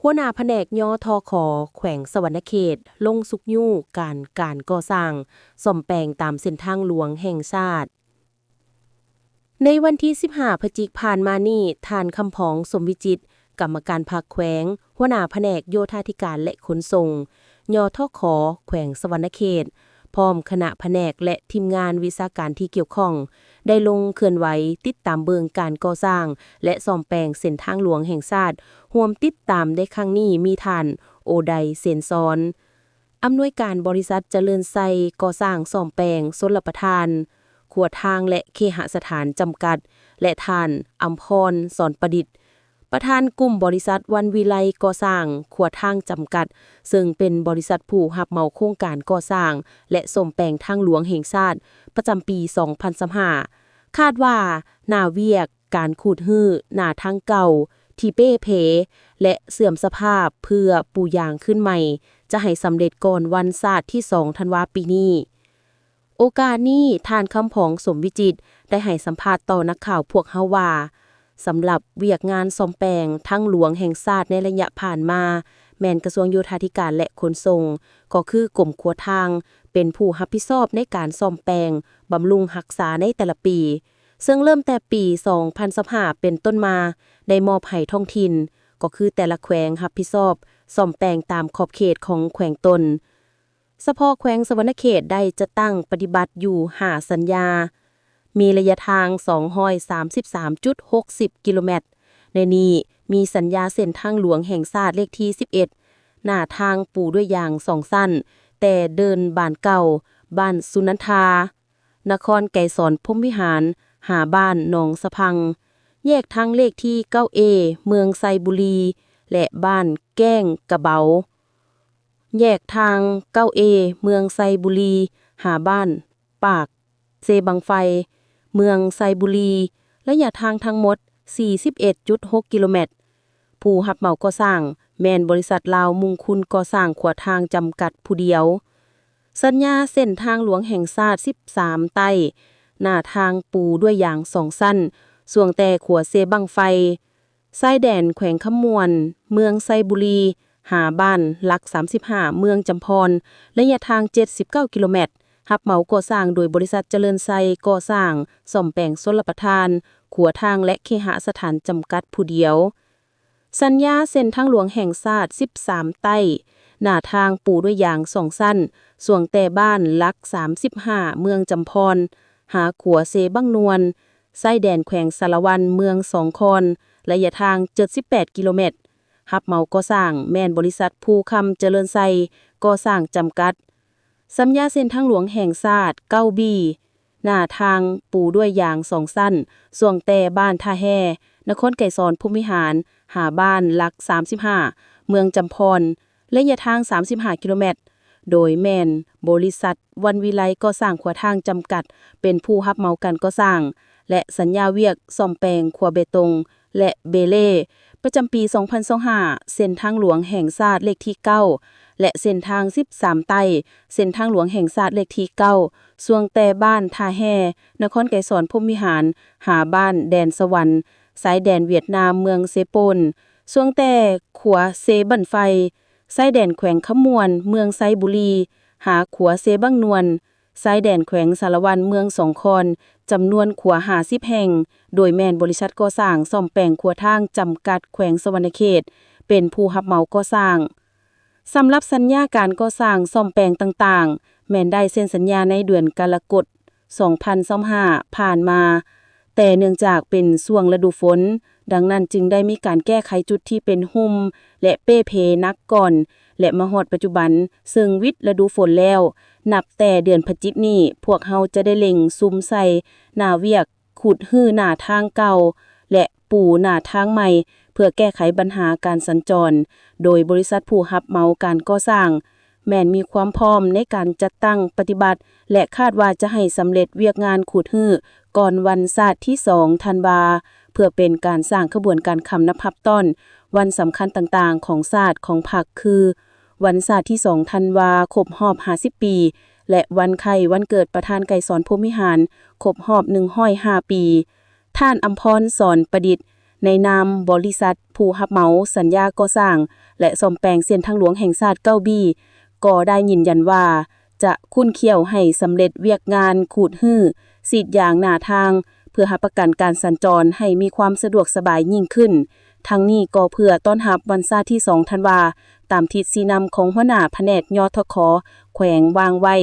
ຫົວໜ້າພະແນກ ຍທຂ ແຂວງສະຫວັນນະເຂດ ລົງຊຸກຍູ້ການ ການກໍ່ສ້າງ ສ້ອມແປງຕາມເສັ້ນທາງຫຼວງແຫ່ງຊາດ. ໃນວັນທີສິບຫ້າ ພະຈິກ ຜ່ານມານີ້, ທ່ານ ຄຳພອງ ສົມວິຈິດ ກຳມະການພັກແຂວງ, ຫົວໜ້າພະແນກໂຍທາທິການ ແລະ ຂົນສົ່ງ ຍທຂ ແຂວງສະຫວັນນະເຂດ ພ້ອມຄະນະພະແນກ ແລະ ທີມງານວິຊາການທີ່ກ່ຽວຂ້ອງ ໄດ້ລົງເຄື່ອນໄຫວຕິດຕາມເບິ່ງການກໍ່ສ້າງ ແລະ ສ້ອມແປງເສັ້ນທາງຫຼວງແຫ່ງຊາດ. ຮ່ວມຕິດຕາມໃນຄັ້ງນີ້ມີທ່ານ ໂອໄດ ເສນສອນ ອຳນວຍການບໍລິສັດຈະເລີນໄຊກໍ່ສ້າງສ້ອມແປງຊົນລະປະທານ, ຂົວທາງ ແລະ ເຄຫະສະຖານຈຳກັດ ແລະ ທ່ານ ອຳພອນ ສອນປະດິດ ປະທານກຸ່ມບໍລິສັດວັນວິໄລກໍ່ສ້າງຂົວທາງຈຳກັດ, ເຊິ່ງເປັນບໍລິສັດຜູ້ຮັບເໝົາໂຄງການກໍ່ສ້າງ ແລະ ສ້ອມແປງທາງຫຼວງແຫ່ງຊາດ ປະຈຳປີສອງພັນຊາວຫ້າ. ຄາດວ່າໜ້າວຽກການຂູດຮື້ໜ້າທາງເກົ່າທີ່ເປ່ເພ ແລະ ເສື່ອມສະພາບເພື່ອປູຢາງຄືນໃໝ່ ຈະໃຫ້ສຳເລັດກ່ອນວັນຊາດທີສອງ ທັນວາ ປີນີ້. ໂອກາດນີ້, ທ່ານ ຄຳພອງ ສົມວິຈິດ ໄດ້ໃຫ້ສຳພາດຕໍ່ນັກຂ່າວພວກເຮົາວ່າ, ສຳລັບວຽກງານສ້ອມແປງທາງຫຼວງແຫ່ງຊາດໃນໄລຍະຜ່ານມາ, ແມ່ນກະຊວງໂຍທາທິການ ແລະ ຂົນສົ່ງ, ກໍຄືກົມຂົວທາງ, ເປັນຜູ້ຮັບຜິດຊອບໃນການສ້ອມແປງ, ບຳລຸງຮັກສາໃນແຕ່ລະປີ, ເຊິ່ງເລີ່ມແຕ່ປີສອງພັນຊາວຫ້າເປັນຕົ້ນມາ, ໄດ້ມອບໃຫ້ທ້ອງຖິ່ນ, ກໍຄືແຕ່ລະແຂວງຮັບຜິດຊອບສ້ອມແປງຕາມຂອບເຂດຂອງແຂວງຕົນ. ສະເພາະແຂວງສະຫວັນນະເຂດໄດ້ຈັດຕັ້ງປະຕິບັດຢູ່ຫ້າສັນຍາ, ມີໄລຍະທາງສອງຮ້ອຍສາມສິບສາມຈຸດຫົກສິບກິໂລແມັດ. ໃນນີ້ມີສັນຍາເສັ້ນທາງຫຼວງແຫ່ງຊາດເລກທີສິບເອັດ ໜ້າທາງປູດ້ວຍຢາງສອງຊັ້ນ, ແຕ່ເດີ່ນບ້ານເກົ່າ, ບ້ານສຸນັນທາ, ນະຄອນໄກສອນພົມວິຫານ ຫາບ້ານໜອງສະພັງ, ແຍກທາງເລກທີເກົ້າເອ ເມືອງໄຊບູລີ ແລະ ບ້ານແກ້ງກະເບົາ. ແຍກທາງເກົ້າເອ ເມືອງໄຊບູລີ ຫາບ້ານປາກເຊບັ້ງໄຟ ເມືອງໄຊບູລີ ໄລຍະທາງທັງໝົດສີ່ສິບເອັດຈຸດຫົກກິໂລແມັດ. ຜູ້ຮັບເໝົາກໍ່ສ້າງແມ່ນບໍລິສັດລາວມຸງຄຸນກໍ່ສ້າງຂົວທາງຈຳກັດຜູ້ດຽວ. ສັນຍາເສັ້ນທາງຫຼວງແຫ່ງຊາດສິບສາມໃຕ້ ໜ້າທາງປູດ້ວຍຢາງສອງຊັ້ນ ຊ່ວງແຕ່ຂົວເຊບັ້ງໄຟ ຊາຍແດນແຂວງຄຳມ່ວນ ເມືອງໄຊບູລີ ຫາບ້ານຫຼັກສາມສິບຫ້າ ເມືອງຈຳພອນ ໄລຍະທາງເຈັດສິບເກົ້າກິໂລແມັດ, ຮັບເໝົາກໍ່ສ້າງໂດຍບໍລິສັດຈະເລີນໄຊກໍ່ສ້າງສ້ອມແປງຊົນລະປະທານ ຂົວທາງ ແລະ ເຄຫະສະຖານຈຳກັດຜູ້ດຽວ. ສັນຍາເສັ້ນທາງຫຼວງແຫ່ງຊາດສິບສາມໃຕ້ ໜ້າທາງປູດ້ວຍຢາງສອງຊັ້ນ ຊ່ວງແຕ່ບ້ານຫຼັກສາມສິບຫ້າ ເມືອງຈຳພອນ ຫາຂົວເຊບັ້ງນວນ ຊາຍແດນແຂວງສາລະວັນ ເມືອງສອງຄອນ ໄລຍະທາງເຈັດສິບແປດກິໂລແມັດ. ຮັບເໝົາກໍ່ສ້າງແມ່ນບໍລິສັດພູຄຳຈະເລີນໄຊກໍ່ສ້າງຈຳກັດ. ສັນຍາເສັ້ນທາງຫຼວງແຫ່ງຊາດເກົ້າບີ ໜ້າທາງປູດ້ວຍຢາງສອງຊັ້ນ ຊ່ວງແຕ່ບ້ານທ່າແຮ່ ນະຄອນໄກສອນພົມວິຫານ ຫາບ້ານຫຼັກສາມສິບຫ້າ ເມືອງຈຳພອນ ໄລຍະທາງສາມສິບຫ້າກິໂລແມັດ, ໂດຍແມ່ນບໍລິສັດວັນວິໄລກໍ່ສ້າງຂົວທາງຈຳກັດ ເປັນຜູ້ຮັບເໝົາການກໍ່ສ້າງ ແລະ ສັນຍາວຽກສ້ອມແປງຂົວເບຕົງ ແລະ ເບເລ່ ປະຈຳປີສອງພັນຊາວຫ້າ ເສັ້ນທາງຫຼວງແຫ່ງຊາດເລກທີເກົ້າ ແລະ ເສັ້ນທາງສິບສາມໃຕ້ ເສັ້ນທາງຫຼວງແຫ່ງຊາດເລກທີເກົ້າ ຊ່ວງແຕ່ບ້ານທ່າແຮ່ ນະຄອນໄກສອນພົມວິຫານ ຫາບ້ານແດນສະຫວັນ ຊາຍແດນຫວຽດນາມ ເມືອງເຊໂປນ, ຊ່ວງແຕ່ຂົວເຊບັ້ນໄຟ ຊາຍແດນແຂວງຄຳມ່ວນ ເມືອງໄຊບູລີ ຫາຂົວເຊບັ້ງນວນ ຊາຍແດນແຂວງສາລະວັນ ເມືອງສອງຄອນ ຈຳນວນຂົວຫ້າສິບແຫ່ງ, ໂດຍແມ່ນບໍລິສັດກໍ່ສ້າງສ້ອມແປງຂົວທາງຈຳກັດແຂວງສະຫວັນນະເຂດ ເປັນຜູ້ຮັບເໝົາກໍ່ສ້າງ. ສຳລັບສັນຍາການກໍ່ສ້າງສ້ອມແປງຕ່າງໆ ແມ່ນໄດ້ເຊັນສັນຍາໃນເດືອນກໍລະກົດ ສອງພັນຊາວຫ້າ ຜ່ານມາ, ແຕ່ເນື່ອງຈາກເປັນຊ່ວງລະດູຝົນ, ດັ່ງນັ້ນຈຶ່ງໄດ້ມີການແກ້ໄຂຈຸດທີ່ເປັນຮຸ່ມ ແລະ ເປ່ເພໜັກກ່ອນ ແລະ ມາຮອດປັດຈຸບັນ ເຊິ່ງວິດລະດູຝົນແລ້ວ, ນັບແຕ່ເດືອນພະຈິກນີ້ ພວກເຮົາຈະໄດ້ເລັ່ງສຸມໃສ່ໜ້າວຽກ ຂຸດຮື້ໜ້າທາງເກົ່າ ແລະ ປູໜ້າທາງໃໝ່ ເພື່ອແກ້ໄຂບັນຫາການສັນຈອນ, ໂດຍບໍລິສັດຜູ້ຮັບເໝົາການກໍ່ສ້າງ ແມ່ນມີຄວາມພ້ອມໃນການຈັດຕັ້ງປະຕິບັດ ແລະ ຄາດວ່າຈະໃຫ້ສຳເລັດວຽກງານຂຸດຮື້ກ່ອນວັນຊາດທີສອງ ທັນວາ, ເພື່ອເປັນການສ້າງຂະບວນການຄຳນັບຮັບຕ້ອນວັນສຳຄັນຕ່າງໆຂອງຊາດຂອງພັກ ຄື ວັນຊາດທີສອງ ທັນວາ ຄົບຮອບຫ້າສິບປີ ແລະ ວັນໄຄວັນເກີດປະທານໄກສອນ ພົມວິຫານ ຄົບຮອບໜຶ່ງຮ້ອຍຫ້າປີ. ທ່ານ ອຳພອນ ສອນປະດິດ ໃນນາມບໍລິສັດຜູ້ຮັບເໝົາສັນຍາກໍ່ສ້າງ ແລະ ສ້ອມແປງເສັ້ນທາງຫຼວງແຫ່ງຊາດເກົ້າບີ ກໍໄດ້ຢືນຢັນວ່າ ຈະຂຸ້ນຂ້ຽວໃຫ້ສຳເລັດວຽກງານຂູດຮື້, ສີດຢາງໜ້າທາງ ເພື່ອຮັບປະກັນການສັນຈອນໃຫ້ມີຄວາມສະດວກສະບາຍຍິ່ງຂຶ້ນ. ທັງນີ້ກໍເພື່ອຕ້ອນຮັບວັນຊາດທີສອງທັນວາ ຕາມທິດຊີ້ນຳຂອງຫົວໜ້າພະແນກ ຍທຂ ແຂວງວາງໄວ້.